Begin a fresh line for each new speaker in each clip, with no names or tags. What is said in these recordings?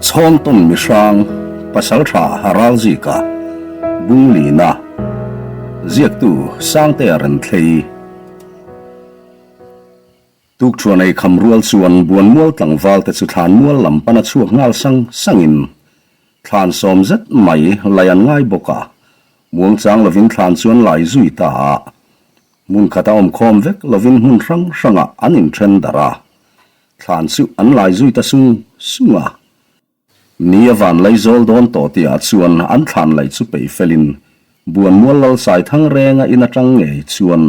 Chhawntawn mihrang Pasaltha Ralzika Bunglina Ziaktu Sangtea Renthlei Tukṭhuan ei kham rual chuan Buanmual tlangval te chu thlanmual lam pana chhuak nghal sang sangin thlan sawm zet mai lai an ngai bawk a, muangchang lovin thlan chu an lai zui ta a. Hmun khata awm khawm vek lovin hmun hrang hrangah an inṭhen darh a, thlan chu an lai zui ta sung sung a. Ni a van lai zawl dawn tawh tihah chuan an thlan laih chu peih felin Buanmual lal Saithang renga in atang ngei chuan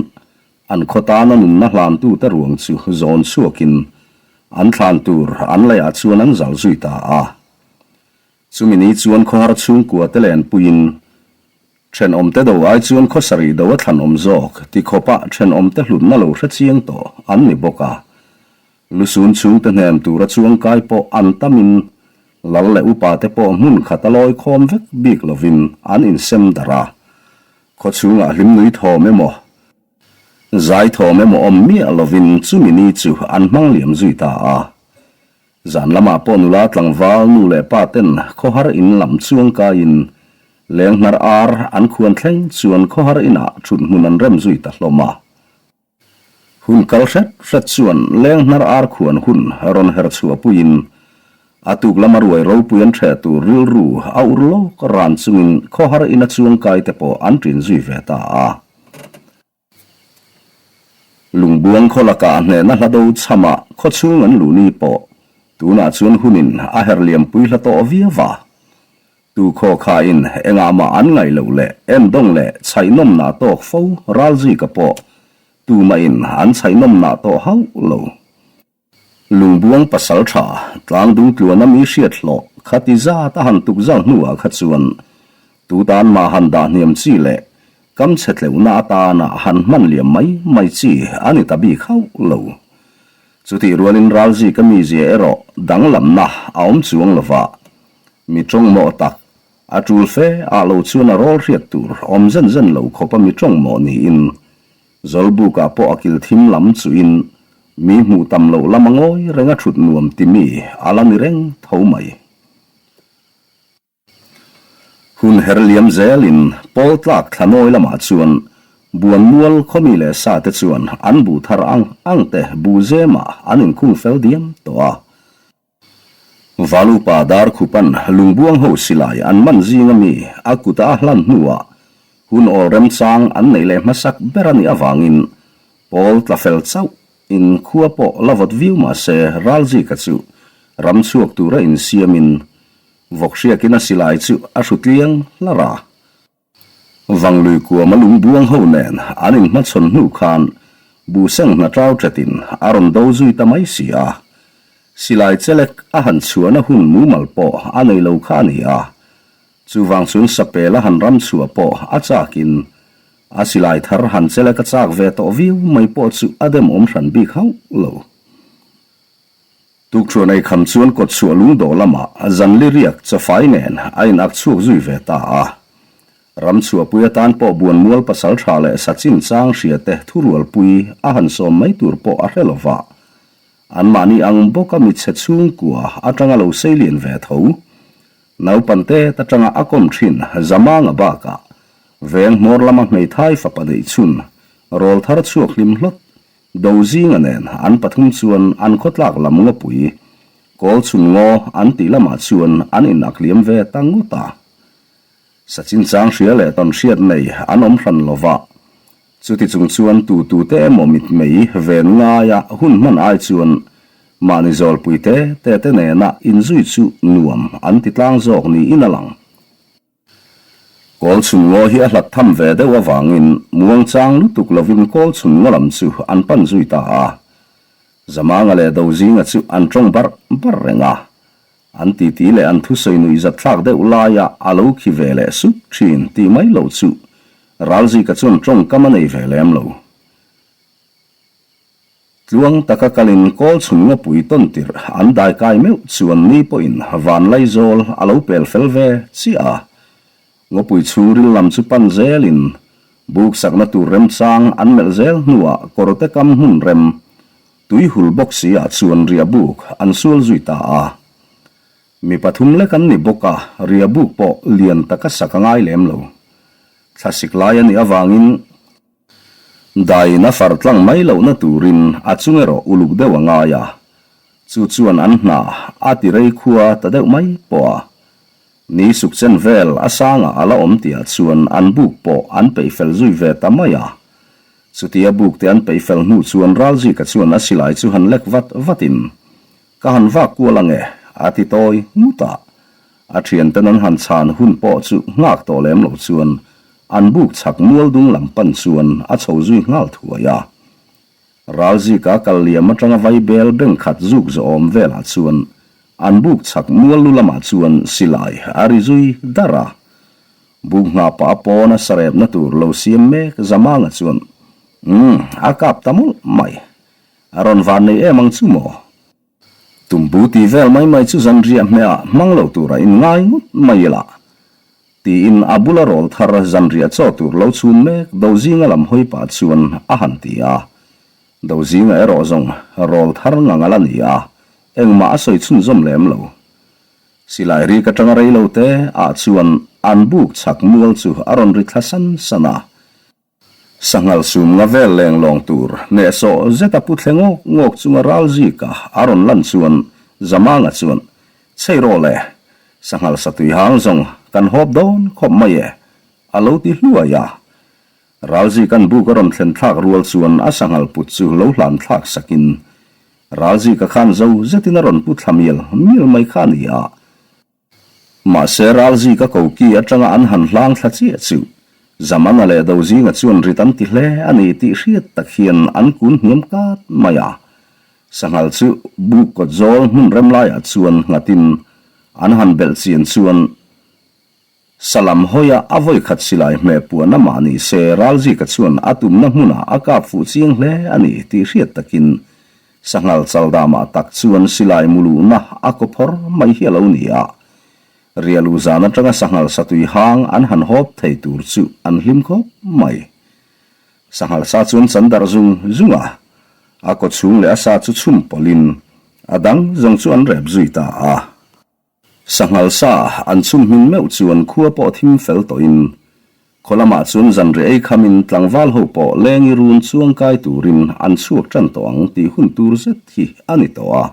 an khaw tana nunna hlantute ruang chu zawn chhuakin an thlan tur an laihah chuan an zal zui ta a. Chumi ni chuan khawhar chhungkua te lenpuiin Thenawmte do ai chuan khawsarih do a thlanawm zawk ti khawpah thenawmte hlutna lo hre chiang tawh an ni bawk a. Lusun chhungte hnem tura chuangkai pawh an tamin lal leh upate pawh hmun khat a lawi khawm vek bik lovin an insem darh a. Khaw chhungah hlimnui thawm emaw, zai thawm emaw awm miah lovin chumi ni chu an hmang liam zui ta a. Zan lamah pawh nula tlangval nu leh pa ten khawhar in lam chuangkaiin leng hnar ar an khuan thleng chuan khawhar inah thut hmun an rem zui ta hlawm a. Hun kal hret hret chuan leng hnar ar khuan hun rawn her chhuah puiin a tuk lama ruai ropui an ṭheh tur rilru a ur lawk ran chungin khawhar ina chuangkai te pawh an ṭin zui ve ta a. Lungbuang khaw lakah hnehna hla do chhamah khaw chhung an luh ni pawh tunah chuan hunin a her liampui hla tawh viau va. Tu khaw khain engah mah an ngaih loh leh endawng leh chhaihnawmna tawk fo ralzika pawh tumahin an chhaihnawmna tawh hauh lo. Lungbuang pasal tha, tlangdung tluana mi hriat hlawh kha ti zat a han tuk zau hnuah kha chuan tu tan mah han dah hniam chi leh kam chhe tleuhna atana han hman liam mai mai chi a ni ta bik hauh lo. Chutih rualin ralzika mizia erawh danglamna a awm chuang lova, mi tawngmawh tak, a tul fe ah lo chuan a rawl hriat tur awm zen zen lo khawpa mi tawngmawh niin Zawlbukah pawh a kil thim lam chuin mi hmuh tam loh lama ngawi renga thut nuam ti mi a la ni reng tho mai. Hun her liam zelin pawl tlak thla nawi lamah chuan Buanmual khawmi leh sa te chuan an buh thar ang ang te buh zemah an inkhung fel diam tawh a. Valupa Darkhupan lungbuang ho silai an man zinga mi a kuta a hlan hnuah hun awl remchang an neih leh hmasak ber a nih avangin Pawl tla fel chauh in khua pawh la vawt viau mah se Ralzika chu ram chhuak tura insiamin vawkhriakin a silai chu a hrutliang hlar a. Vanglui kuama lungbuang ho nen an inhmachhawn hnu khan Buhseng hna ṭau ṭetin a rawn do zui ta mai si a. Silai chelek a han chhuahna hun mumal pawh a nei lo kha a ni a. Chuvang chuan Sapel a han ram chhuah pawh a chakin a silai thar han chelek a chak ve tawh viau mai pawh chu a demawm hran bik hauh lo. Tukṭhuan ei kham chuan kawtchhuah lungdawh lamah zanli riak chawfai nen a in ak chhuak zui ve ta a. Ramchhuahpui atan pawh Buanmual pasal tha leh Sachin chang hria te thurualpui a han sawm mai tur pawh a hre lova. Anmahni ang bawka michhe chhungkua atanga lo seilian ve tho. Naupan tet atanga a kawm thin Zamanga bakah veng hmawr lama hmeithai fapa neih chhun rawl thar chhuak hlim hlawt Do zinga nen an pathum chuan an khawtlak lam ngawpui, kawl chhun ngaw an tih lamah chuan an inak liam ve ta ngawt a. Sachin chang hria leh tawn hriat nei an awm hran lo va, chuti chung chuan tu tute emaw mitmei ven ngaia hun hman ai chuan mahni zawlpui te te te nena inzui chu nuam an ti tlang zawk niin a lang. Kawl chhun ngaw hi a hlat tham ve deuh avangin muangchang lutuk lovin kawl chhun ngaw lam chu an pan zui ta a. Zamanga leh Dozinga chu an tawng barh barh reng a. An titi leh an thusawi nuihzat thlak deuh laia a lo khi ve leh sup thin tih mai loh chu Ralzika chuan tawngkam a nei ve lem lo. Tluang taka kalin kawl chhun ngawpui tawn tirh an dai kai meuh chuan ni pawhin Vanlaizawl a lo pel fel ve chiah a. Ngawpui chhungril lam chu pan zelin buk sakna tur remchang an melh zel hnuah kawrte kam hmun rem tui hul bawk si ah chuan riah buk an sual zui ta a. Mi pathum lek an ni bawk a, riahbuk pawh lian taka sak a ngai lem lo. Thlasik lai a nih avangin daiin a far tlang mai lohna turin a chung erawh uluk deuh a ngai a, chu chuan an hna a ti rei khua ta deuh mai pawh a. Ni suk chen vel a sangah a la awm tihah chuan an buk pawh an peih fel zui ve ta mai a. Chutia buk te an peih fel hnu chuan Ralzika chuan a silai chu han lek vat vatin Ka han vak kual ange, a ti tawi nghut a. A thianten an han chhan hun pawh chu nghak tawh lem lo chuan an buk chhak mual dung lam pan chuan a chho zui nghal thuai a. Ralzika kal liam atanga vaibel beng khat zuk zawhawm velah chuan an buk chhak mual lu lamah chuan silai a ri zui dar a. Buk nghah pah pawna sarepna tur lo siam mek Zamanga chuan, Umm, a kap ta mawlh mai. A rawn van nei em ang chu maw? Tumbu ti vel mai mai chu zanriah hmehah hmang lo tura inngai ngawt mai ila. Tiin a bula rawl thar zanriah chaw tur lo chhum mek Dozinga lam hawi pah chuan a han ti a. Dozinga erawh zawng rawl thar ngang a la ni a, engmah a sawi chhunzawm lem lo. Silai rik atanga rei lo te ah chuan an buk chhak mual chu a rawn ri thla san san a. Sanghal sum nga vel leng lawng tur hnehsawh zeta pu thle ngawk ngawk chunga ral zika a rawn lan chuan Zamanga chuan, Chhei rawh le, sanghal satui hang zawng kan hawp dawn khawp mai e, a lo ti hluai a. Ral zika'n buk a rawn thlen thlak rual chuan a sanghal put chu lo hlan thlak sakin ral zika khan zo zetin a rawn pu thla mial mial mai kha a ni a. Mahse Ralzika koki atanga an han hlang thla chiah chu Zamana leh Dozinga chuan rit an ti hle a ni tih hriat tak hian an kun hniam kat mai a. Sanghal chu buk kawt zawl hmun rem laiah chuan nghatin an han belh chian chuan Salam hawia a vawikhat silai hmeh puan a mah ni se Ralzika chuan a tumna hmunah a kap fuh chiang hle a ni tih hriat takin Sanghal chaldamah tak chuan silai muluhna a kaw phawr mai hi a lo ni a. Rialu zan atanga sanghal satui hang an han hawp thei tur chu an hlim khawp mai. Sanghal sa chuan chan darh zung zung a, a kaw chhung leh a sa chu chhum pawlhin a dang zawng chu an rep zui ta a. Sanghal sa an chhum hmin meuh chuan khua pawh thim fel tawhin, khaw lamah chuan zanriah ei khamin tlangval ho pawh lengi run chuang kai turin an chhuak tan tawh ang tih hun tur zet hi a ni tawh a.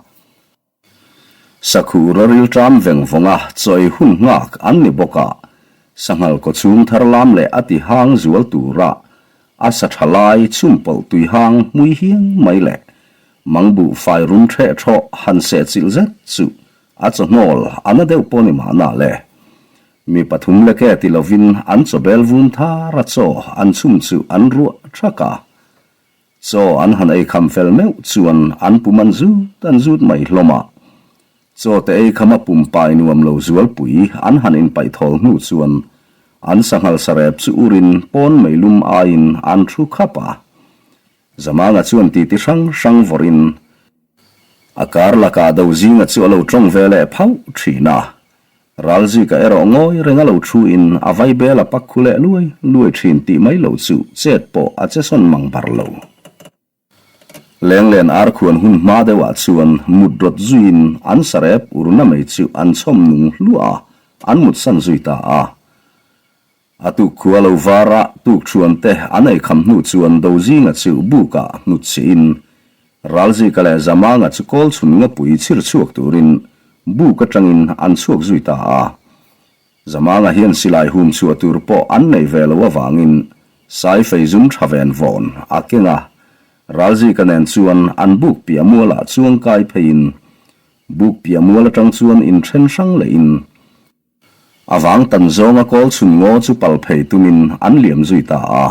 Sakhu roril ṭam veng vawnga chaw ei hun nghak an ni bawk a, sanghal kawchhung thar lam leh a ti hang zual tura a sa ṭha lai chhum pawlh tui hang hmui hiang mai leh mangbuh fai rum ṭheh ṭhawh han sehchilh zet chu A chawhnawl a na deuh pawh ni mahna le. Mi pathum leke ti lovin an chawbel vum thar a chaw an chhum chu an ruah thak a. Chaw an han ei kham fel meuh chuan an pum an zut an zut mai hlawm a. Chaw te ei kham a pum pai nuam lo zualpui an han inpaih thawl hnu chuan an sanghal sarep chu urin pawn meilum aiin an thu khap a. Zamanga chuan titi hrang hrang vawrhin a kar lakah Dozinga chu a lo tawng ve leh phauh thin a. Ralzika erawh ngawi reng a lo thuin a vaibel a pak khu leh luai luai thin tih mai lo chu chet pawh a che sawn mang bar lo. Lenglen ar khuan hun hma deuhah chuan mut rawt zuiin an sarep urna mai chu an chhawm nung hluah a, an mutsan zui ta a. A tuk khua lo var a, tuk thuan te an ei kham hnu chuan Dozinga chu bukah hnut chhiin Ralzika leh Zamanga chu kawl chhun ngapui chhir chhuak turin buk atangin an chhuak zui ta a. Zamanga hian silai hum chhuah tur pawh an nei ve lo avangin Saifei zum tha ven vawn a keng a, Ralzika nen chuan an buk piah mualah chuang kai pheiin buk piah mual atang chuan inthen hrang lehin A vang tan zawnga kawl chhun ngaw chu pal phei tumin an liam zui ta a.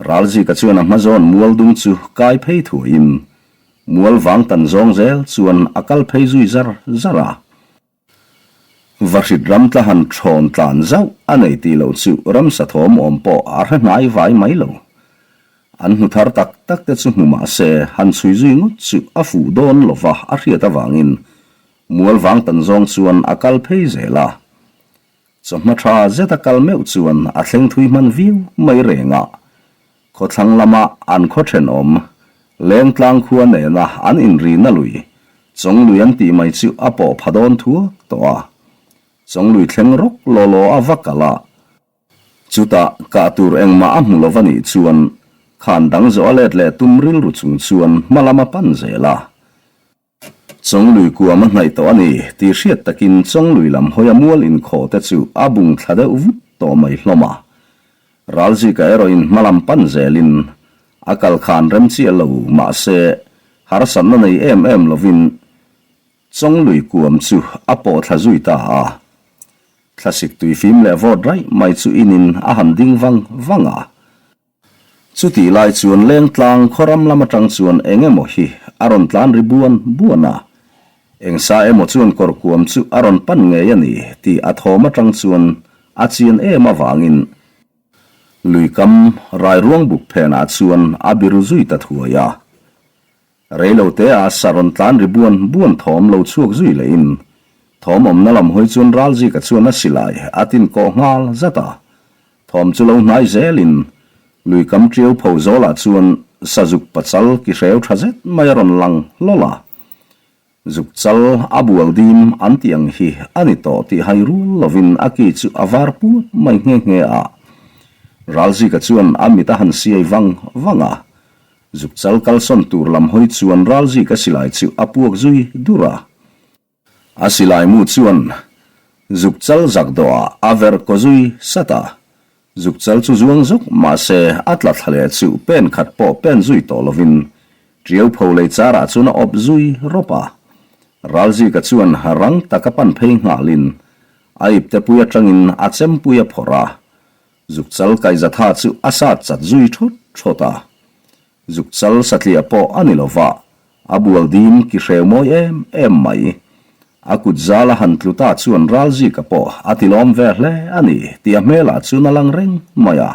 Ralzika chuan a hma zawn mual dung chu kai phei thuaiin mual vang tan zawng zel chuan a kal phei zui zar zar a. Vahrit ram tla han thawn tlan zauh a nei tih loh chu ramsa thawm awm pawh a hre hnai vai mai lo. An hmu thar tak tak te chu hmu mah se han chhui zui ngawt chu a fuh dawn lova a hriat avangin Mual vang tan zawng chuan a kal phei zel a. Chawhma tha zet a kal meuh chuan a thleng thui hman viau mai reng a. Khawthlang lama an khaw thenawm, Lengtlang khua nena an inrina lui, Chawnglui an tih mai chu a pawh pha dawn thuak tawh a. Chawnglui thleng rawk law law a va kal a. Chutah kah tur engmah a hmu lo va nih chuan khan dang zawh a let leh tum rilru chung chuan hma lam a pan zel a. Chawnglui kuam a hnaih tawh a ni tih hriat takin Chawnglui lam hawia mual inkhawh te chu a bung thla deuh vut tawh mai hlawm a. Ralzika erawhin hma lam pan zelin a kal khan rem chiah lo mahse harsatna nei em em lovin Chawnglui kuam chu a pawh thla zui ta a. Thlasik tuifim leh vawt raih mai chu inin a han ding vang vang a. Chutih lai chuan Lengtlang khaw ram lam atang chuan eng emaw hi a rawn tlan ri buan buan a. Eng sa emaw chuan kawr kuam chu a rawn pan ngei a ni tih a thawm atang chuan a chian em avangin luikam rairuang buk phenah chuan a biru zui ta thuai a. Reilote-a sa rawn tlan ri buan buan thawm lo chhuak zui lehin thawm awmna lam hawi chuan Ralzika chuan a silai a tin kawh nghal zat a. Thawm chu lo hnai zelin lui kam ṭiau pho zawlah chuan sazuk pachal ki hreu ṭha zet mai a rawn lang hlawl a. Zuk chal a bual dim an tih ang hi a ni tawh tih hai rual lovin a ki chu a var puat mai nghe nghe a. Ralzika chuan a mit a han siai vang vang a. Zuk chal kalsawn tur lam hawi chuan Ralzika silai chu a puak zui dur a. A silai mu chuan zuk chal zak dawhah a verh kaw zui sat a. Zuk chal chu zuang zuk mahse a tla thla leh chu pen khat pawh pen zui tawh lovin Ṭiau pho lei charah chuan a awp zui rawp a. Ralzika chuan rang taka pan phei nghalin a iptepui atangin a chempui a phawrh a. Zuk chal kaihzatha chu a sat chat zui thawt thawt a. Zuk chal satliah pawh a ni lo va, a bual dim ki hreu mawi em em mai. A kut zal a han tlu ta chuan Ralzika pawh a ti lawm ve hle a ni tih a hmelah chuan a lang reng mai a.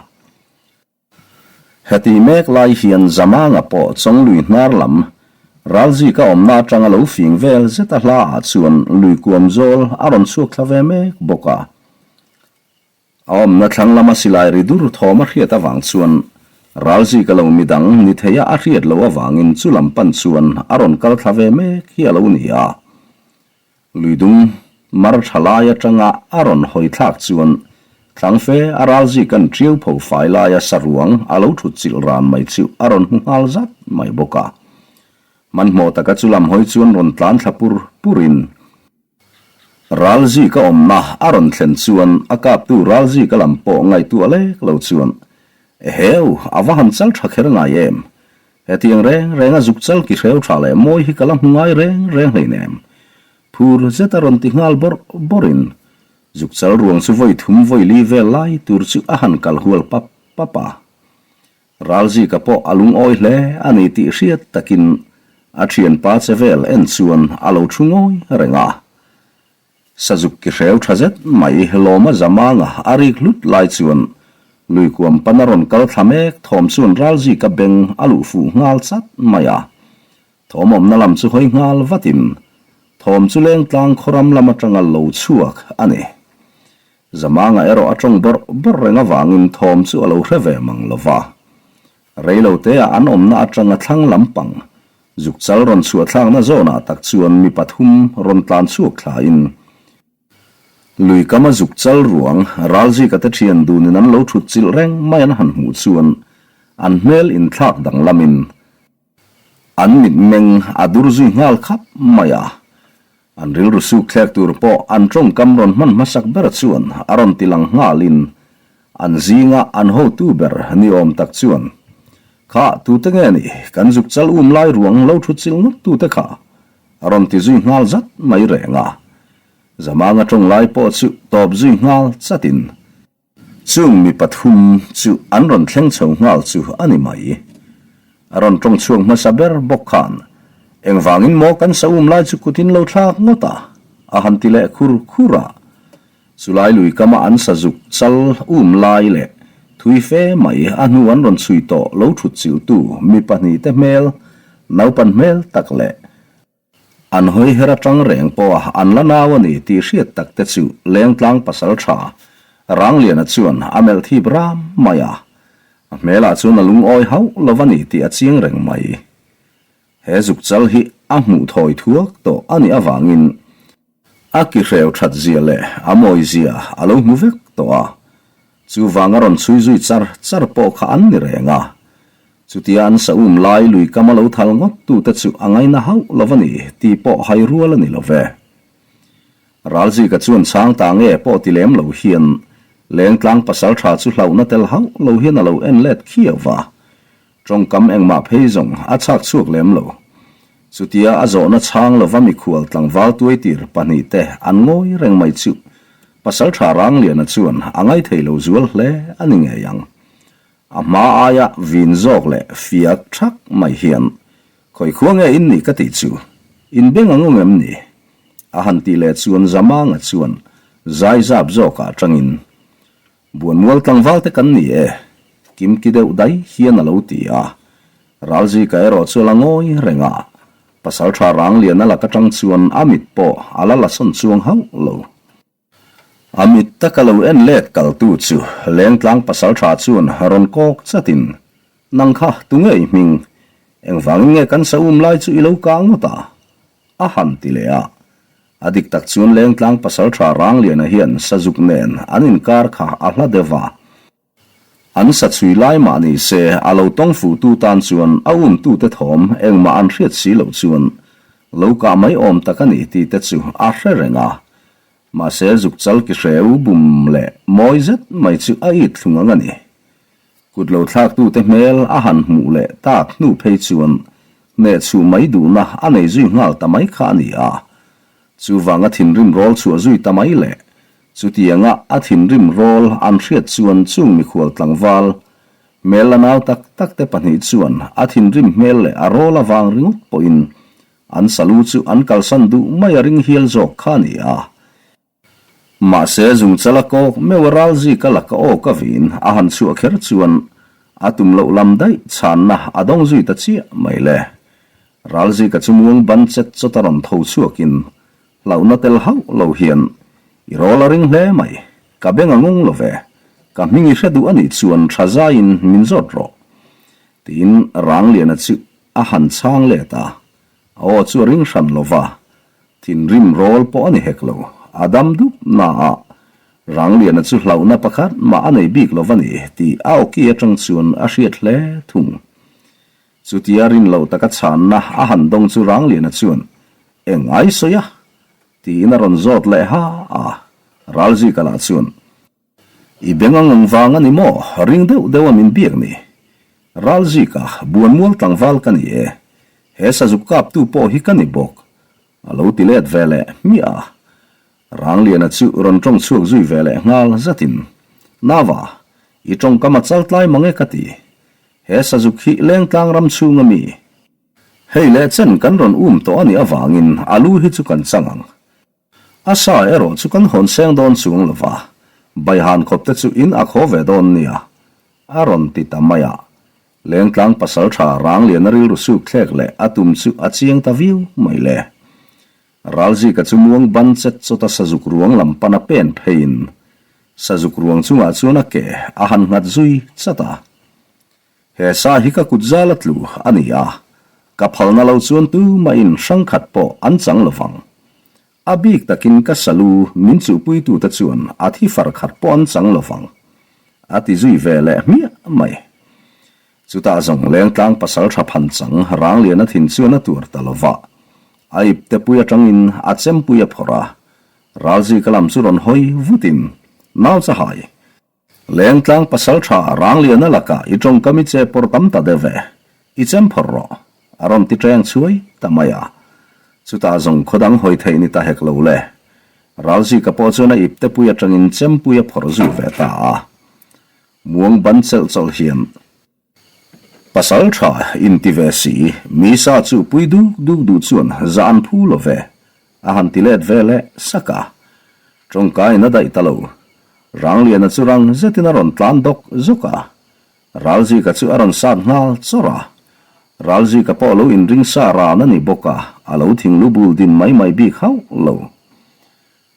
Heti mek lai hian Zamanga pawh Chawnglui hnar lam Ralzika awmna atanga lo fing vel zet a hla ah chuan lui kuam zawl a rawn chhuak thla ve mek bawk a. A awmna thlang lama silai ri dur thawm a hriat avang chuan Ralzika lo midang ni theia a hriat loh avangin chu lam pan chuan a rawn kal thla ve mek hi a lo ni a. Luidung mar tha lai atanga a rawn hawi thlak chuan thlang fe a Ralzika'n ṭiau pho fai laia saruang a lo thut chilh ran mai chu a rawn hmu nghal zat mai bawk a. Hmanhmawh taka chu lam hawi chuan rawn tlan thla pur purin Ralzika awmna a rawn thlen chuan a kaptu Ralzika lam pawh ngaihtuah lek lo chuan, Eheu, a va han chal tha kher ngai em? Hetiang reng reng a zuk chal ki hreu tha leh mawi hi ka la hmu ngai reng reng hleinem. Phur zet a rawn ti nghal bawrh bawrhin zuk chal ruang chu vawi thum vawi li vel lai tur chu a han kal hual pap pap a. Ralzika pawh a lungawi hle a ni tih hriat takin a thianpa che vel en chuan a lo thu ngawi reng a. Sazuk ki hreu tha zet mai lawma zamanga a rik hlut lai chuan luikuam pan a rawn kal thla mek thawm chuan Ralzika beng a luh fuh nghal chat mai a. Thawm awmna lam chu hawi nghal vatin thawm chu lengtlang khawram lam atanga lo chhuak a ni. Zamanga erawh a tawng bawrh bawrh reng avangin thawm chu a lo hre ve mang lo va. Reilo teah an awmna atanga thlang lampang, zukchal rawn chhuah thlakna zawnah tak chuan mi pathum rawn tlan chhuak thlain, lui kama zukchal ruang Ralzika te thian dunin an lo thut chilh reng mai an han hmuh chuan an hmel inthlak danglamin an mitmeng a dur zui nghal khap mai a. An rilru suk thlek tur pawh an tawngkam rawn hman hmasak ber chuan a rawn ti lang nghalin an zinga an hotu ber ni awm tak chuan, Kha, tute nge ni? Kan zuk chal um lai ruang lo thu chil ngawt tute kha? a rawn ti zui nghal zat mai reng a. Zamanga tawng lai pawh chu tawp zui nghal chatin, Chung mi pathum chu an rawn thleng chho nghal chu a ni mai. A rawn tawng chhuak hmasa ber bawk khan, Engvangin maw kan sa um lai chu kutin lo thlak ngawt a? a han ti leh khur khur a. Chulai lui kama an sa zuk chal um lai leh thui fe mai a hnu an rawn chhui tawh lo thut chilhtu mi pahnihte hmel, naupan hmel tak leh An hawi her atang reng pawha an la nau a ni tih hriat tak te chu Lengtlang pasal tha Rangliana chuan a melh thip ram mai a. A hmelah chuan a lungawi hauh lo a ni tih a chiang reng mai. He zuk chal hi a hmuh thawi thuak tawh a nih avangin. A ki hreu that zia leh a mawi zia a lo hmu vek tawh a, chuvang a rawn chhui zui char char pawh kha an ni reng a. Chutia an sa um lai lui kam a lo thal ngawt tute chu a ngaina hauh lo a ni tih pawh hai rual a ni lo ve. Ralzika chuan chhang ta nge pawh ti lem lo hian Lengtlang pasaltha chu hlauhna tel hauh lo hian a lo en let khiau va. Tawngkam engmah phei zawng a chhak chhuak lem lo. Chutia a zawhna chhang lova mikhual tlangval tuaitir pahnihte an ngawi reng mai chu Pasaltha Rangliana chuan a ngaithei lo zual hle a ni ngei ang. A hma aia vin zawk leh fiak thak mai hian, Khawi khua nge in nih ka tih chu? In beng ang awm em ni? A han tih leh chuan Zamanga chuan zai zap zawkah atangin, Buanmual tlangval te kan ni e, kimki deuh dai hian a lo ti a. Ralzika erawh chu a la ngawi reng a, Pasaltha Rangliana lak atang chuan a mit pawh a la la sawn chuang hauh lo. A mit taka lo en let kaltu chu Lengtlang Pasaltha chuan rawn kawk chatin, Nang kha tunge i hming? Engvangin nge kan sa um lai chu i lo kah ngawt a? A han ti leh a. A dik tak chuan Lengtlang Pasaltha Rangliana hian Sazuk nen an inkar kha a hla deuh a. An sa chhui lai mah ni se a lo tawng fuhtu tan chuan a umtute thawm engmah an hriat si loh chuan lo kah mai awm tak a ni tih te chu a hre reng a. Mahse zukchal ki hreu bum leh mawi zet mai chu a it thlung ang a ni. Kut lo thlaktute hmel a han hmuh leh tak hnu phei chuan hnehchhuh mai duhna a nei zui nghal ta mai kha a ni a. Chuvanga thinrim rawl chhuah zui ta mai leh chutianga a thinrim rawl an hriat chuan chung mikhual tlangval hmel la nau tak tak te pahnih chuan a thinrim hmel leh a rawl avang ringawt pawhin an salu chu an kalsan duh mai a ring hial zawk kha a ni a. Mahse, zungchala kawk meuh a ral zika laka aw ka vin a han chhuah kher chuan a tum loh lam daih chhanna a dawng zui ta chiah mai le. Ral zika chu muang ban chet chawt a rawn tho chhuakin hlauhna tel hauh lo hian i rawl a ring hle mai, ka beng a ngung lo ve, ka hming i hre duh a nih chuan tha zaiin min zawt rawh tiin Rangliana chu a han chhang let a, a aw chu a ring hran lo va. Thinrim rawl pawh a ni hek lo. A dam dup na a, Rangliana chu hlauhna pakhat mah a nei bik lo va ni tih a awki atang chuan a hriat hle thung. Chutia rin loh taka chhanna a han dawng chu Rangliana chuan, Eng ai sawi a? tiin a rawn zawt leh ha a. Ralzika lah chuan, I beng a ngawng vang a ni maw? Ring deuh deuh a min biak ni. Ralzika, Buanmual tlangval ka ni e. He sazuk kaptu pawh hi ka ni bawk. A lo ti let ve leh hmiah a. Rangliana chu rawn tawng chhuak zui ve leh nghal zatin, Nava, i tawngkam a chaltlai mang e ka ti. He sazuk hi Lengtlang ram chhunga mi. Hei leh chen kan rawn um tawh a nih avangin a lu hi chu kan chang ang. A sa erawh chu kan hawn seng dawn chuang lo va, Baihan khawp te chu in a khaw ve dawn nia, a rawn ti ta mai a. Lengtlang pasaltha Rangliana rilru suk thlek leh a tum chu a chiang ta viau mai le. Ralzika chu muang ban chet chawt a sazuk ruang lam pan a pen pheiin sazuk ruang chungah chuan a ke a han nghat zui chat a. He sa hi ka kut zal a tlu a ni a, ka phalna lo chuan tumahin hrang khat pawh an chang lo vang. A bik takin ka salu min chuhpuitute chuan a thi far khat pawh an chang lo vang, a ti zui ve leh hmiah mai. Chutah zawng lengtlang pasal tha phan chang Rangliana thin chuan a tuar ta lo va, a ipte pui atangin a chempui a phawrh a, Ralzika lam chu rawn hawi vutin, Nau chahai, Lengtlang pasal tha Rangliana lakah i tawngkam i che pawr tam ta deuh ve, i chem phawrh rawh, a rawn ti teng chhuai ta mai a. Chutah zawng khaw dang hawi theih ni ta hek lo le. Ralzika pawh chuan a ipte pui atangin chempui a phawrh zui ve ta a. Muang ban chelh chawlh hian. Pasal tha inti ve si, mi sa chu pui duk duk duh chuan zah an phu lo ve, a han ti let ve leh sak a. Tawngkaiin a daih ta lo. Rangliana chu rang zetin a rawn tlan dawk zawk a. Ralzika chu a rawn sat nghal chawrh a. Ralzika pawh lo inring sa ran a ni bawk a, a lo thinglu bul din mai mai bik hauh lo.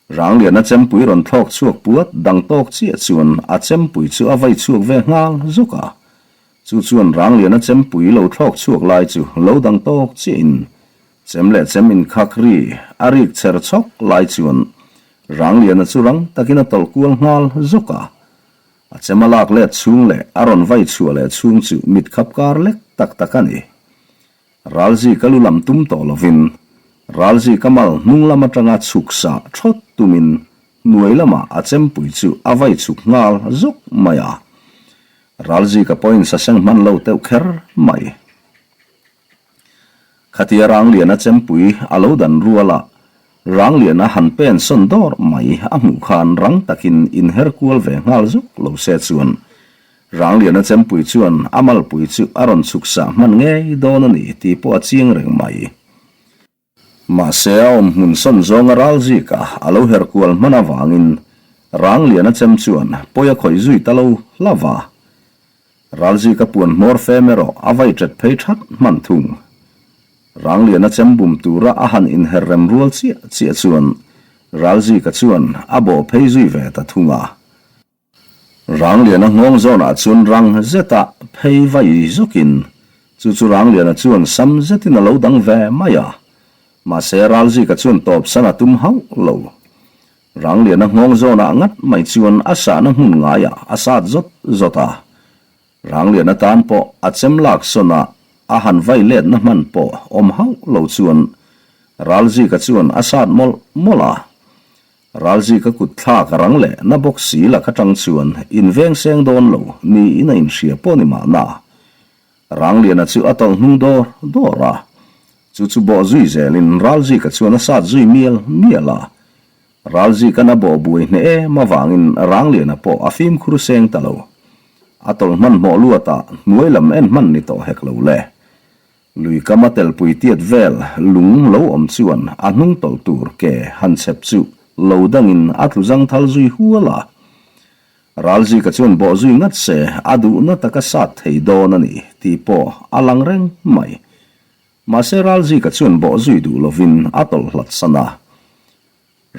Rangliana chempui rawn thlawk chhuak puat dang tawk chiah chuan a chempui chu a vai chhuak ve nghal zawk a. Chu chuan Rangliana chempui lo thlawk chhuak lai chu lo dang tawk chiahin. Chem leh chem inkhak ri a rik chher chhawk lai chuan Rangliana chu rang takin a tawlh kual nghal zawk a. A chem a lak let chhung leh a rawn vai chhuah leh chhung chu mit khap kar lek tak tak a ni. Ralzika lu lam tum tawh lovin Ralzika mal hnung lam atanga chhuk sah thawt tumin hnuai lamah a chempui chu a vai chhuk nghal zawk mai a. Ralzika pawhin saseng hman lo teuh kher mai. Khatia Rangliana chempui a lo dan ruala Rangliana han pen sawn dawr mai a hmuh khan rang takin inher kual ve nghal zawk lo se chuan Rangliana chempui chuan a malpui chu a rawn chhuk sah hman ngei dawn a ni tih pawh a chiang reng mai. Mahse a awm hmun sawn zawnga ral zika a lo her kual hman avangin Rangliana chem chuan pawi a khawih zui ta lo hlauh a. Ral zika puan hmawr fem erawh a vai ṭet phei ṭhat hman thung. Rangliana chem bum tura a han inher rem rual chiah chiah chuan ral zika chuan a bawh phei zui ve ta thung a. Rangliana nghawng zawnah chuan rang zeta phei vai zawkin chu chu Rangliana chuan sam zetin a lo dang ve mai a, mahse Ralzika chuan tawpsan a tum hauh lo. Rangliana nghawng zawnah ngat mai chuan a sahna hmun ngaiah a sat zawt zawt a, Rangliana tan pawh a chem lak sawn a, a han vai letna hman pawh awm hauh lo chuan Ralzika chuan a sat mawlh mawlh a. Ralzika kut thlak a rang leh na bawk si lak atang chuan inveng seng dawn lo niin a inhria pawh ni mahna. Rangliana chu a tawlh hnung dawr dawr a, chu chu bawh zui zelin Ralzika chuan a sat zui mial mial a. Ralzika'n a bawh buai hneh em avangin Rangliana pawh a fimkhur seng ta lo. A tawlh hmanhmawh luatah hnuai lam en hman ni tawh hek lo le. Lui kama telpui tiat vel lung lo awm chuan a hnung tawlh tur ke han chhep chu lo dangin a tlu zangthal zui hual a. Ralzika chuan bawh zui ngat se a duhna taka sat thei dawn a ni tih pawh a lang reng mai. Mahse Ralzika chuan bawh zui duh lovin a tawlh hlat san a.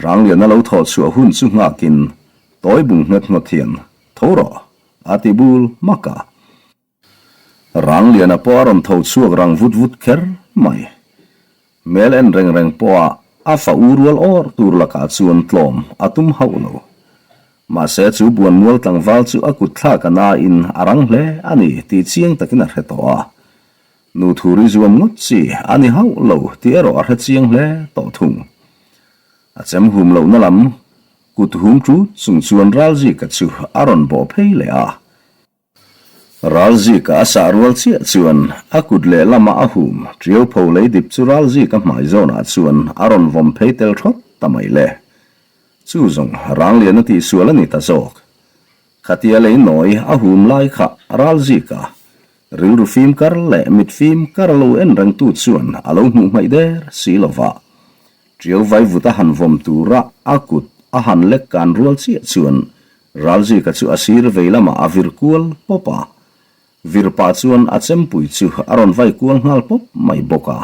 Rangliana lo thawh chhuah hun chu nghakin tawi bung nghet ngawt hian tho rawh a ti bul hmak a. Rangliana pawh a rawn tho chhuak rang vut vut kher mai. Hmel en reng reng pawha a fa u rual awr tur lakah chuan tlawm a tum hauh lo. Mahse chu buanmual tlangval chu a kut thlak a nain a rang hle a ni tih chiang takin a hre tawh a. Nu thuri zuam ngawt chi a ni hauh lo tih erawh a hre chiang hle tawh thung. A chem hum lohna lam kut hum ṭut chung chuan Ralzika chu a rawn bawh phei leh a. Ralzika a sah rual chiah chuan a kut lehlama a hum ṭiau pho lei dip chu Ralzika hmai zawnah chuan a rawn vawm phei tel ṭhawt ta mai le. Chu zawng Rangliana tihsual a ni ta zawk. Khatia lei nawi a hum lai kha Ralzika rilru fim kar leh mit fim kar lo en rengtu chuan a lo hmuh hmaih der si lo va. Ṭiau vaivut a han vawm tura a kut a han lek kan rual chiah chuan Ralzika chu a sir vei lamah a vir kual pawp a, vir pah chuan a chempui chu a rawn vai kual nghal pawp mai bawk a.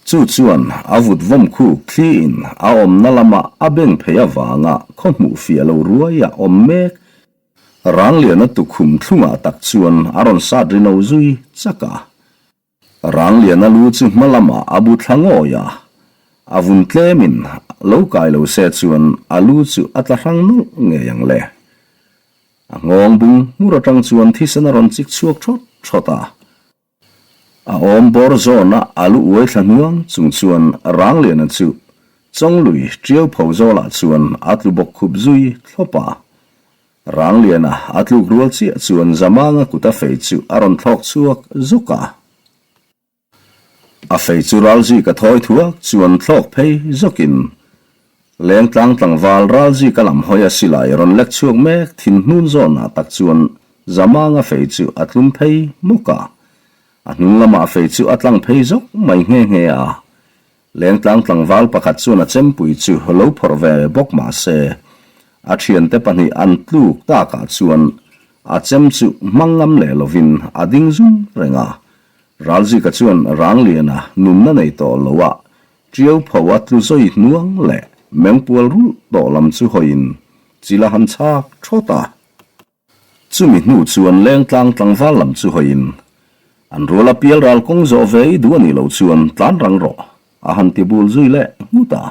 Chu chuan a vut vawm khuk thliin a awmna lama a beng phei avanga khaw hmuh fiah lo ruai a awm mek. Rangliana tukhum thlungah tak chuan a rawn sat ri no zui chak a. Rangliana lu chu hma lamah a bu thla ngawi a, a vun tlemin lo kai lo se chuan a lu chu a tla hrang nawlh ngei ang le. A nghawng bung hmur atang chuan thisen a rawn chik chhuak thawt thawt a. A awm bawr zawna a lu uai thla hnuang chung chuan Rangliana chu Chawnglui tiau pho zawlah chuan a tlu bawk khup zui thlawp a. Rangliana a tluk rual chiah chuan Zamanga kut a fei chu a rawn thlawk chhuak zuk a. A fei chu Ralzika thawi thuak chuan thlawk phei zawkin Lengtlang tlangval Ralzika lam hawi a silai rawn lek chhuak mek thin hnun zawnah tak chuan Zamanga fei chu a tlum phei hmawk a. A hnung lamah fei chu a tlang phei zawk mai nghe nghe a. Lengtlang tlangval pakhat chuan a chempui chu lo phawrh ve bawk mah se, a thiante pahnih an tluk takah chuan a chem chu hmang ngam leh lovin a ding zum reng a. Ralzika chuan Rangliana nunna nei tawh lo a tiau pho a tlu zawi hnuang leh mengpual rulh tawh lam chu hawiin chil a han chhak thawt a. Chumi hnu chuan lengtlang tlangval lam chu hawiin. An ruala pial ral kawng zawh ve i duh a nih loh chuan tlan rang rawh, a han ti bul zui leh nghut a.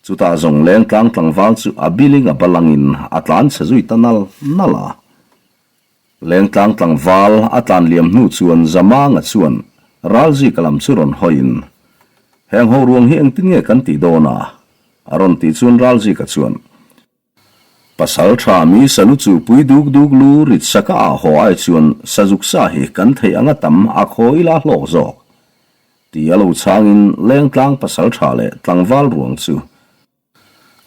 Chutah zawng leng tlang tlangval chu a biling a balangin a tlan chhe zui ta nal nal a. Leng tlang tlangval a tlan liam hnu chuan Zamanga chuan Ralzika lam chu rawn hawiin, Heng ho ruang hi engtin nge kan tih dawn a? a rawn tih chuan Ralzika chuan, Pasal tha mi salu chu pui duk duk lu rit saka ah haw ai chuan sazuk sa hi kan theih anga tam a khaw ila hlawk zawk ti a lo chhangin lengtlang pasal tha leh tlangval ruang chu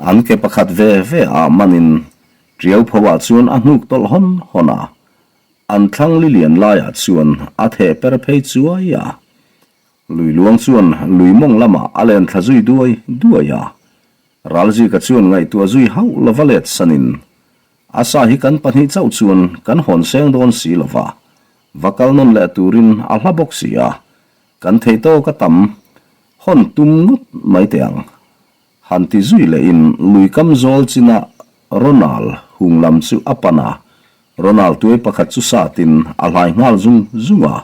an ke pakhat ve ve ah manin tiau pho ah chuan a hnuk tawlh hawn hawn a, an thlang li lian laiah chuan a theh per phei chuai a. Lui luang chuan lui mawng lamah a len thla zui duai duai a. Ralzika chuan ngaihtuah zui hauh lova let sanin, A sa hi kan pahnih chauh chuan kan hawn seng dawn si lova, va kal nawn leh turin a hla bawk si a, kan theih tawk a tam hawn tum ngawt mai teh ang. Han ti zui lehin lui kam zawl china Ronald hung lam chu a pan a, Ronald tuai pakhat chu satin a hlai nghal zung zung a,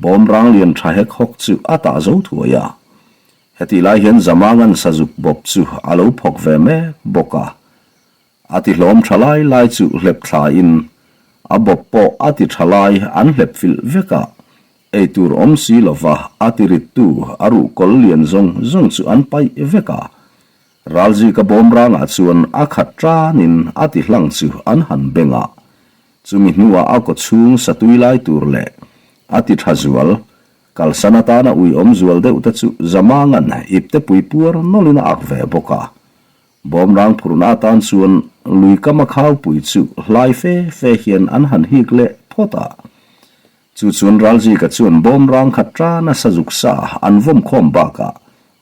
bawm rang lian tha hek hawk chu a tah zo thuai a. Hetih lai hian Zamangan sazuk bawp chu a lo phawk ve mek bawk a. A ti hlawm tha lai lai chu hlep thlain a bawp pawh a ti tha lai an hlep filh vek a, ei tur awm si lova a ti rittu a ruh kawl lian zawng zawng chu an paih vek a. Ralzika bawmrangah chuan a khat tanin a ti hlang chu an han beng a. Chumi hnuah a kawchhung satui lai tur leh a ti tha zual Kalsan atana ui awm zual deuh te chu Zamangan ipte pui puar nawlin a ak ve bawk a. Bawmrang phurna atan chuan lui kama khaupui chu hlai fe fe hian an han hik leh phawt a. Chu chuan Ralzika chuan bawmrang khat tana sazuk sa an vawm khawm bakah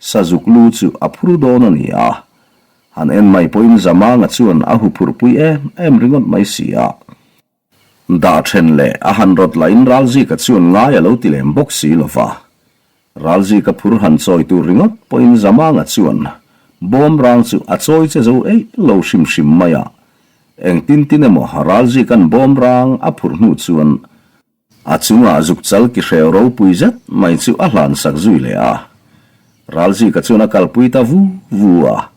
sazuk lu chu a phur dawn a ni a. Han en mai pawhin Zamanga chuan a huphurhpui em em ringawt mai si a. Dah then leh a han rawt lahin Ralzika chuan ngai a lo ti lem bawk si lo va. Ralzika phur han chawi tur ringawt pawhin Zamanga chuan bawmrang chu a chawi che zo eih lo hrim hrim mai a. Engtin tin emaw Ralzika'n bawmrang a phurh hnu chuan A chungah zuk chal ki hreu ropui zet mai chu a hlan sak zui leh a. Ralzika chuan a kalpui ta vu vu a.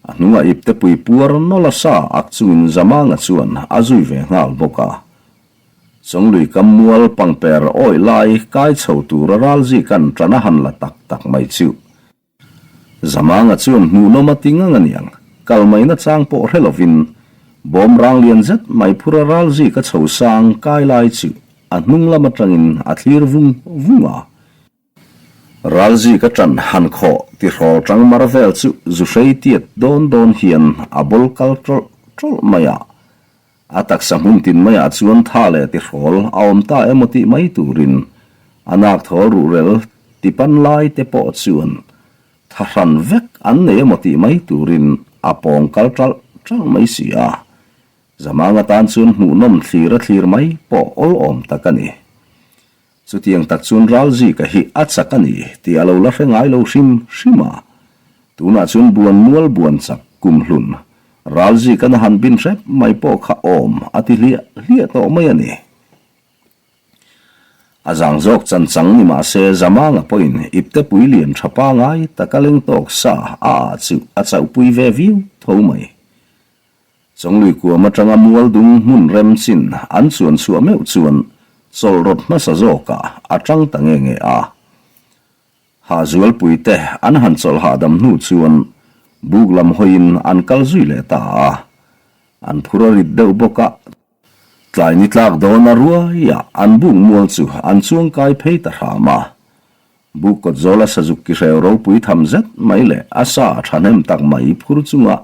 A hnungah ipte pui puar nawlh a sa ak chungin Zamanga chuan a zui ve nghal bawk a. Chawnglui kam mual pangper awih lai kai chho tura Ralzika'n ṭan a han la tak tak mai chu. Zamanga chuan hmuhnawm a ti ngang a niang, kal mai nachang pawh hre lovin bawm rang lian zet mai phura ral zik a chho sang kai lai chu a hnung lam atangin a thlir vung vung a. Ral zik a ṭan han khawh tihrawl ṭang mar vel chu zu hrei tiat dawn dawn hian a bawl kal ṭawlh ṭawlh mai a. A taksa hmun tin maiah chuan tha leh tihrawl a awm ta emaw tih mai turin a nak thawl ruhrel ti pan lai te pawh chuan tha hran vek an nei emaw tih mai turin a pawng kal ṭalh ṭalh mai si a. Zamang atan chuan hmuhnawm thlir a thlir mai pawh awlawm tak a ni. Chutiang tak chuan Ralzika hi a chak a ni tih a lo la hre ngai lo hrim hrim a. Tunah chuan buan mual buan chak kum hlun Ralzika'n a han bin hrep mai pawh kha awm a ti hliah hliah tawh mai a ni. A zang zawk chan chang ni mah se Zamanga pawhin iptepui lian tha pangai taka leng tawk sa a ah chu a chauhpui ve viau tho mai. Chawnglui kuam atanga mual dung hmun rem chin an chuan chhuah meuh chuan chawlh rawt hmasa zawkah a tang ta nge nge a. Hahzualpui te an han chawlh hahdam hnu chuan buk lam hawiin an kal zui leh ta a. An phur a rit deuh bawk a, tlai ni tlak dawna ruaiah an buk mual chu an chuang kai phei ta hram a. Buk kawt zawla sazuk ki hreu ropui tham zet mai leh a sa thahnem tak mai phur chunga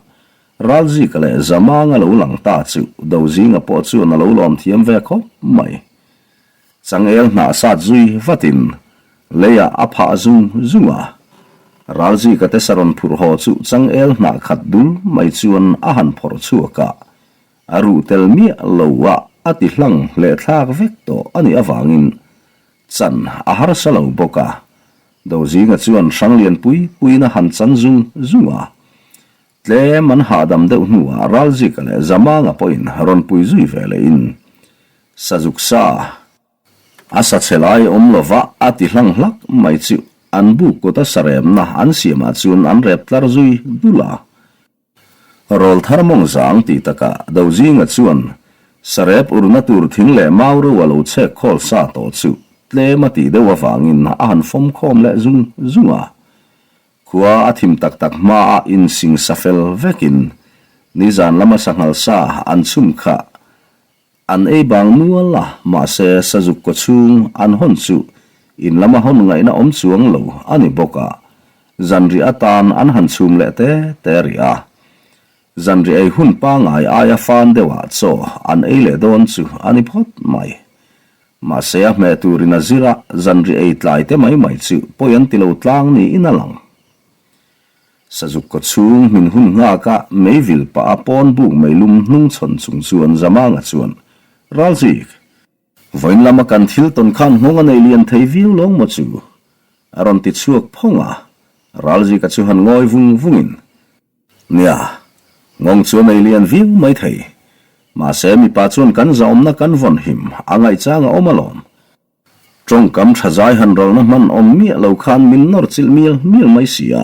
Ralzika leh Zamanga lo lang ta chu Dozinga pawh chuan a lo lawm thiam ve khawp mai. Changel hnah sat zui vatin leiah a phah zung zung a. Ralzika te sa rawn phurh haw chu changel hnah khat dul mai chuan a han phawrh chhuak a, a ruh tel miah lo a a ti hlang leh thlak vek tawh a nih avangin Chan a harsa lo bawk a, Dozinga chuan Hranglian pui puiin a han chan zung zung a. Tlem an hahdam deuh hnuah Ralzika leh Zamanga pawhin rawn pui zui ve lehin Sazuk sa. A sa chhe lai awm lova a ti hlang hlak mai chu an buk kawta saremna an siamah chuan an rep tlar zui dul a. Rawlthar mawng zang tih takah Dozinga chuan sarep urna tur thing leh mau ro a lo chhek khawl sa tawh chu tlem a tih deuh avangin a han fawm khawm leh zung zung a. Khua a thim tak tak hmaah insing sa fel vekin nizan lama sanghal sa an chhum kha An ei bang nual a, mahse sazuk kaw chhung an hawn chu in lama hawn ngaihna awm chuang lo a ni bawk a, zanriah atan an han chhum leh te te rih a. Zanriah ei hun pangai aia fan deuhah chaw an ei leh dawn chu a ni phawt mai. Mahse a hmeh turin a zir a, zanriah ei tlai te mai mai chu pawi an ti lo tlang niin a lang. Sazuk kaw chhung hmin hun nghak a mei vil pah a pawn buk mei lum hnung chhawn chung chuan Zamanga chuan, Ralzik, vawiin lama kan thil tawn khan nghawng a nei lian thei viau lawng maw chu? a rawn ti chhuak phawng a, Ralzika chu han ngawi vung vungin, Nia, nghawng chu a nei lian viau mai thei, mahse mipa chuan kan zahawmna kan vawn him a ngaihchang a awm alawm. Tawngkam tha zai han rawlna hman awm miah lo khan min nawr chilh mial mial mai si a,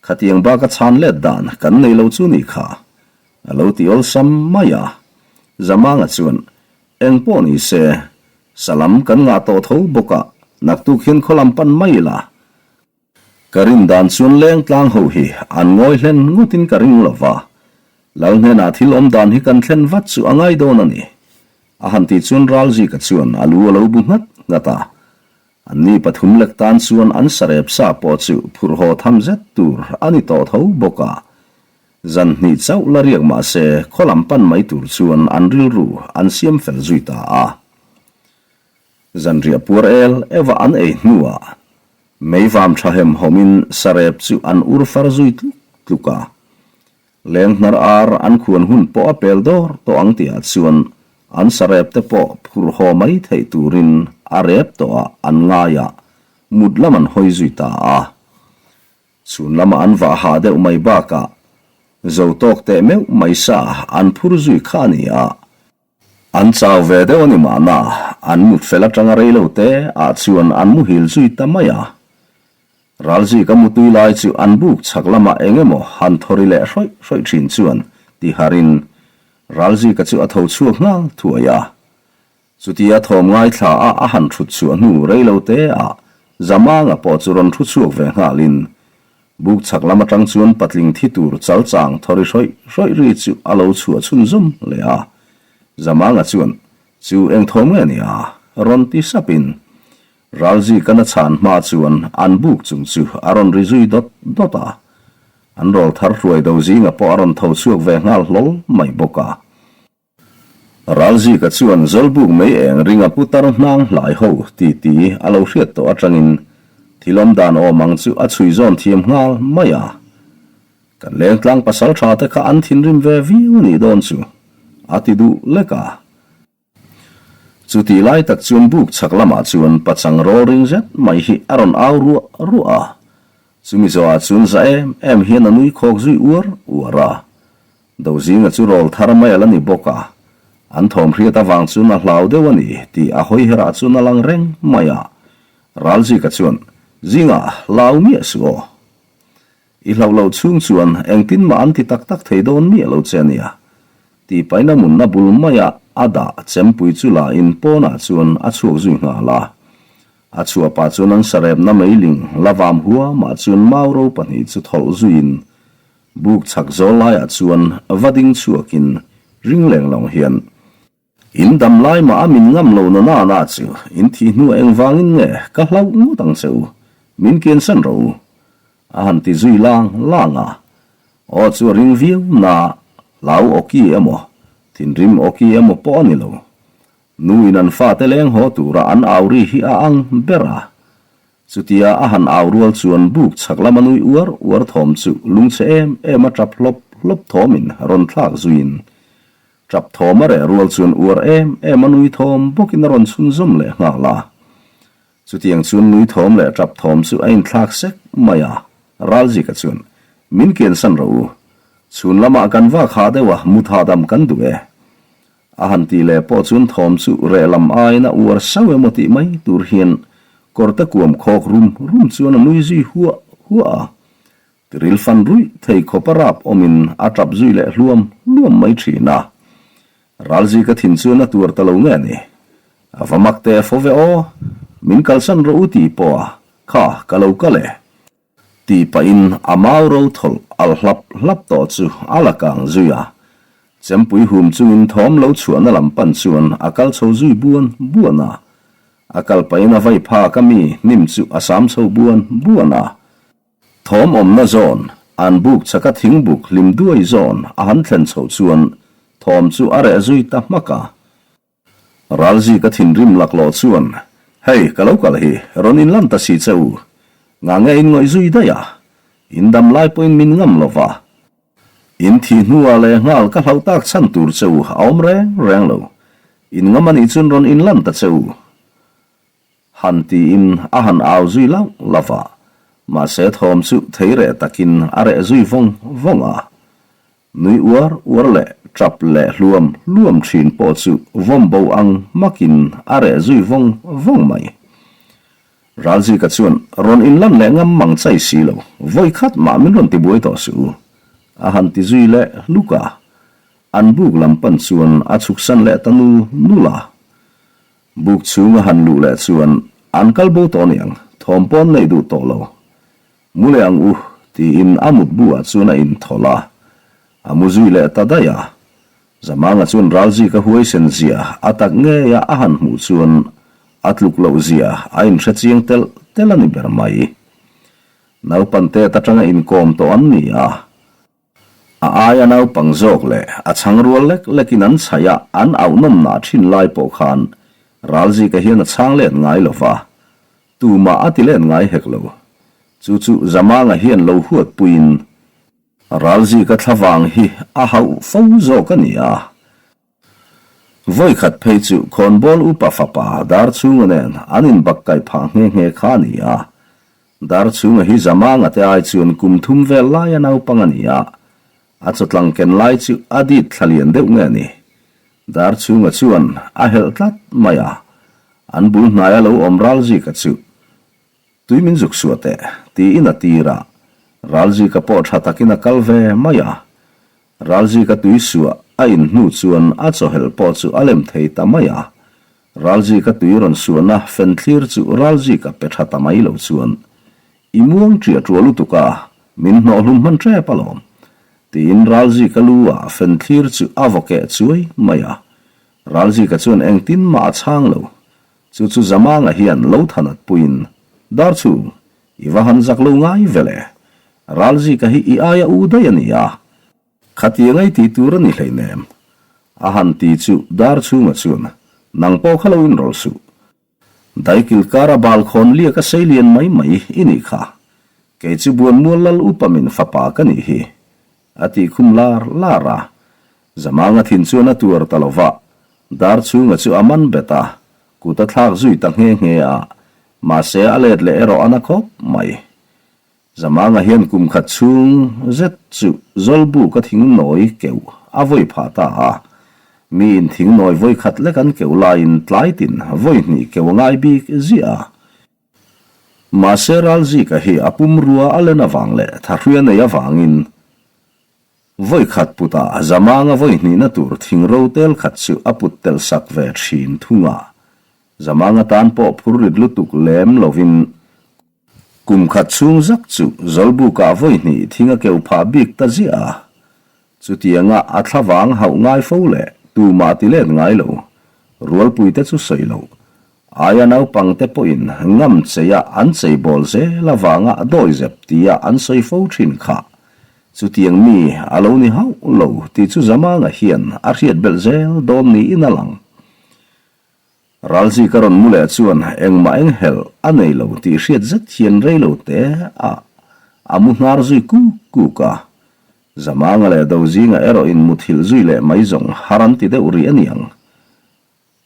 khatiang bak a chhan let dan kan nei lo chu ni kha. A lo ti awlsam mai a. Zamanga chuan, Eng pawh ni se, salam kan ngah tawh tho bawk a, naktuk hian khaw lam pan mai ila. Ka rin dan chuan leng tlang ho hi an ngawi hlen ngawtin ka ring lo va, Lal hnenah thil awm dan hi kan thlen vat chu a ngai dawn a ni. A han tih chuan Ralzika chuan a lu a lo bu nghat nghat a. Anni pathum lek tan chuan an sarep sa pawh chu phurh haw tham zet tur a ni tawh tho bawk a. Zan hnih chauh la riak mah se khaw lam pan mai tur chuan an rilru an siam fel zui ta a. Zanriah puar el eva an ei hnuah meivam tha hem hawmin sarep chu an ur far zui tluk tluk a. Leng hnar ar an khuan hun pawh a pel dawr tawh ang tihah chuan an sarep te pawh phur haw mai theih turin a rep tawh ah an ngai a, mut lam an hawi zui ta a. Chhun lama an vah hah deuh mai bakah zo tawk teh meuh mai sa an phur zui kha a ni a. An chau ve deuh a ni mahna, an mut fel atanga rei lo te ah chuan an muhil zui ta mai a. Ralzika mutui lai chu an buk chhak lamah eng emaw han thawri leh hrawih hrawih thin chuan ti harin Ralzika chu a tho chhuak nghal thuai a. Chutia thawm ngaithla a a han thut chhuah hnu rei lo te ah Zamanga pawh chu rawn thu chhuak ve nghalin Buk chhak lam atang chuan patling thi tur chal chang thawri hrawih hrawih ri chu a lo chhuah chhunzawm leh a. Zamanga chuan, Chu eng thawm nge ni a? rawn ti sapin Ralzika na chhan hma chuan an buk chung chu a rawn ri zui dawt dawt a. An rawl thar hruai do zinga pawh a rawn tho chhuak ve nghal hlawl mai bawk a. Ralzika chuan Zawlbuk mei eng ringa putar hnang hlai ho ti ti a lo hriat tawh atangin thil awm dan awm ang chu a chhui zawn thiam nghal mai a. Kan lengtlang pasal tha te kha an thinrim ve viau a nih dawn chu a ti duh lek a. Chutih lai tak chuan buk chhak lamah chuan pachang rawl ring zet mai hi a rawn au ruah ruah a. Chumi zawhah chuan za em em hian a nui khawk zui uar uar a. Dozinga chu rawl thar mai a la ni bawk a, an thawm hriat avang chuan a hlau deuh a ni tih a hawi herah chuan a lang reng mai a. Ralzika chuan, Zinga, hlau miah suh aw. I hlauh loh chhung chuan engtin mah an ti tak tak thei dawn miah lo che a nia. Tih paina munna bul maia a dah chempui chu la in pawnah chuan a chhuak zui nghal a. A chhuah pah chuan an sarepna meiling la vam huamah chuan mau ro pahnih chu thawlh zuiin Buk chhak zawl laiah chuan va ding chhuakin ring leng lawng hian, In dam lai mah a min ngam lo na na na chu in thih hnuah engvangin nge ka hlauh ngawt ang che u, min kiansan rawh u, a han ti zui lang lang a. Aw chu a ring viau na, hlau awki emaw, thinrim awki emaw pawh a ni lo. Nu in an fate leng haw tura an au ri hi a ang ber a. Chutia a han au rual chuan buk chhak lama nui uar uar thawm chu lungchhe em em a tap hlawp hlawp thawmin rawn thlak zuiin tap thawm a reh rual chuan uar em em a nui thawm bawkin a rawn chhunzawm leh nghal a. Chutiang chuan nui thawm leh tap thawm chu a inthlak sek mai a, Ralzika chuan, Min kiansan rawh u. Chhun lamah kan vak hah deuh a, mut hahdam kan duh e. A han tih leh pawh chuan thawm chu reh lam aiin a uar sauh emaw tih mai tur hian kawrte kuam khawk rum rum chuan a nui zui huah huah a. Tiril fan ruih thei khawp a rap awmin a tap zui leh hluam hluam mai thin a. Ralzika thin chuan a tuar ta lo nge ni? A va mak teh fo ve aw, min kalsan rawh u tih pawh a, kha ka lo kal e. Tih pahin a mau ro thawlh al hlap hlap tawh chu a la kang zui a. Chempui hum chungin thawm lo chhuahna lam pan chuan a kal chho zui buan buan a. A kal pahin a vai phak a mi hnim chu a sam chho buan buan a. Thawm awmna zawn, an buk chaka thingbuk hlim duai zawn a han thlen chhoh chuan thawm chu a reh zui ta hmak a. Ralzi ka thinrim laklawh chuan, Hei, ka lo kal hi, rawn inlan ta si che u. Nga nge in ngawih zui daih a? In dam lai pawhin min ngam lo va. In thih hnuah leh nghal ka hlauh tak chhan tur che u a awm reng reng lo. In ngam a nih chuan rawn inlan ta che u. Han tiin a han au zui lauh lauh va. Mahse thawm chu thei reh takin a reh zui vawng vawng a. Nui uar uar leh tap leh hluam hluam thin pawh chu vawm bo ang hmakin a reh zui vawng vawng mai. Ralzika chuan rawn inlan leh ngam mang chai si lo, vawi khat mah min rawn tibuai tawh suh u, a han ti zui leh hluk a. An buk lam pan chuan a chhuksan leh ta nul nul a. Buk chhung a han luh leh chuan an kal bo tawh aniang, thawm pawn neih duh tawh lo. Mu leh ang u, tiin a mutbu ah chuan a inthawlh a. A mu zui leh ta daih a. Zamanga chuan Ralzika huaisen zia a tak ngei a a han hmuh chuan a tluk loh zia a inhre chiang telh telh a ni ber mai. Naupan tet atanga inkawm tawh an ni a. A aia naupang zawk leh a chhang rual lek lekin an chhaih a, an auhnawmnah thin lai pawh khan Ralzika hian a chhang let ngai lo va, tumah a ti let ngai hek lo. Chu chu Zamanga hian lo huatpuiin Ralzika thlavang hi a hauh fo zawk a ni a. Vawi khat phei chu khawnbawl upa fapa Darchhunga nen an inbakkaih phah nghe nghe kha a ni a. Darchhunga hi Zamanga te ai chuan kum thum vel laia naupang a ni a, a chawtlang ken lai chu a dit thla lian deuh nge ni. Darchhunga chuan a helh tlat mai a, an bul hnaia lo awm Ralzika chu Tui min zuk suah teh, tiin a tir a. Ralzika pawh tha takin a kal ve mai a. Ralzika tui suah a in hnu chuan a chawhelh pawh chu a lem thei ta mai a. Ralzika tui rawn suahna fenthlir chu Ralzika pe tha ta mai lo chuan, I muang ṭiah ṭuah lutuk a, min hnawh hlum hman ṭep alawm, tiin Ralzika lu ah fenthlir chu a vaw keh chuai mai a. Ralzika chuan engtin mah a chhang lo. Chu chu Zamanga hian lo thanat puiin, Darchhung, i va han zak lo ngai ve le. Ralzika hi i aia u daih a ni a. Khatiang ei tih tur a ni hleinem. A han ti chu Darchhunga chuan, Nang pawh kha lo inrawlh suh. Daikil kara balkhawn liak a sei lian mai mai i nih kha. Kei chu Buanmual Lal upa min fapa ka nih hi. A tih khum lar lar a. Zamanga thin chuan a tuar ta lo va, Darchhunga chu a man bet a, kut a thlak zui ta nghe nghe a, mahse a let leh erawh a na khawp mai. Zamanga hian kum khat chhung zet chu Zawlbuk a thing nawi keuh a vawi phah ta a, miin thing nawi vawi khat lek an keuh laiin tlai tin vawi hnih keuh a ngai bik ziah a. Mahse Ralzika hi a pumrua a len avang leh thahruia nei avangin Vawi khat putah Zamanga vawi hnihna tur thing ro tel khat chu a put telh sak ve thin thung a. Zamanga tan pawh phur rit lutuk lem lovin kum khat chhung zak chu Zawlbukah vawi hnih thing a keuh phah bik ta ziah a. Chutianga a thlavang hauh ngai fo leh tumah ti let ngai lo Rualpuite chu sawi loh Aia naupangte pawhin ngam cheia an cheibawl zel avanga dawizep tia an sawi fo thin kha. Chutiang mi a lo ni hauh lo tih chu Zamanga hian a hriat belh zel dawn niin a lang. Ralzika rawn mu leh chuan engmah enghelh a nei lo tih hriat zet hian rei lo te ah a mu hnar zui kuk kuk a. Zamanga leh Dozinga erawhin muthilh zui leh mai zawng har an ti deuh rih aniang.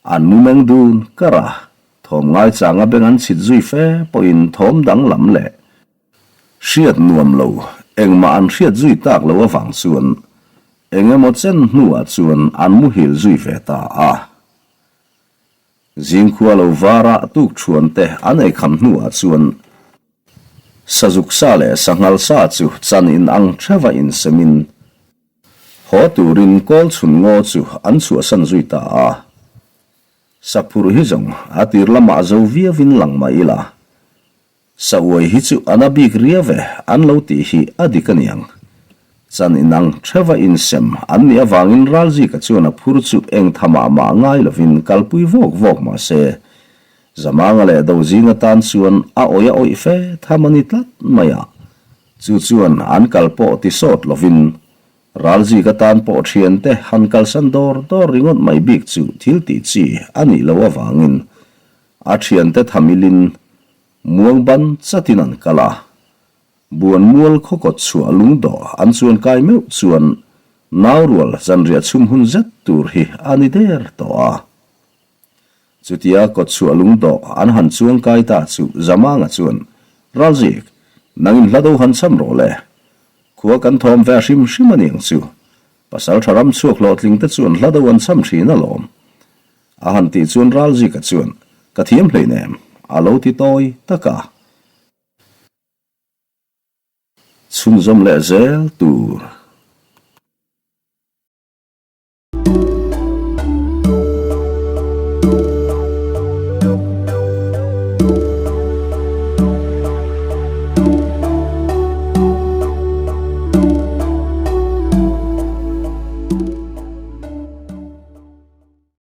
An mu meng dun kar a, thawm ngaichanga beng an chhit zui fe pawhin thawm danglam leh hriat nuam lo engmah an hriat zui tak lo avang chuan. Eng emaw chen hnuah chuan an muhil zui ve ta a. Zingkhua lo vara tukṭhuan te an eikham hnuah chuan sazuk sa leh sanghal sa chu chan in ang theuha insemin haw turin kawl chhun ngaw chu an chhuahsan zui ta a. Saphurh hi zawng a tir lamah zo viauin lang mah ila. Sa uai hi chu a na bik riau e, an lo tih hi a dik a niang. Chan inang theuha insem an nih avangin Ralzika chuan a phur chu eng tha mah mah ngai lovin kalpui vawk vawk mah se, Zamanga leh Dozinga tan chuan a awih a awih fe tham a ni tlat mai a. Chu chuan an kal pawh ti sawt lovin Ralzika tan pawh thiante han kalsan dawr dawr ringawt mai bik chu thil tih chi a nih loh avangin a thiante thamilin Muang ban chatin an kal a, buan mual khaw kawt chhuah lungdawh an chuan kai meuh chuan naurual zanriah chhum hun zet tur hi a ni der tawh a. Chutia kawt chhuah lungdawh an han chuang kai ta chu Zamanga chuan, Ralzik, nangin hla do han cham rawh le. Khua kan thawm ve hrim hrim a niang chu. Pasaltha ram chhuak hlawhtling te chuan hla do an cham thin alawm. A han tih chuan Ralzika chuan, Ka thiam hleinem, a lo ti tawi tak a. Chhunzawm leh zel tur.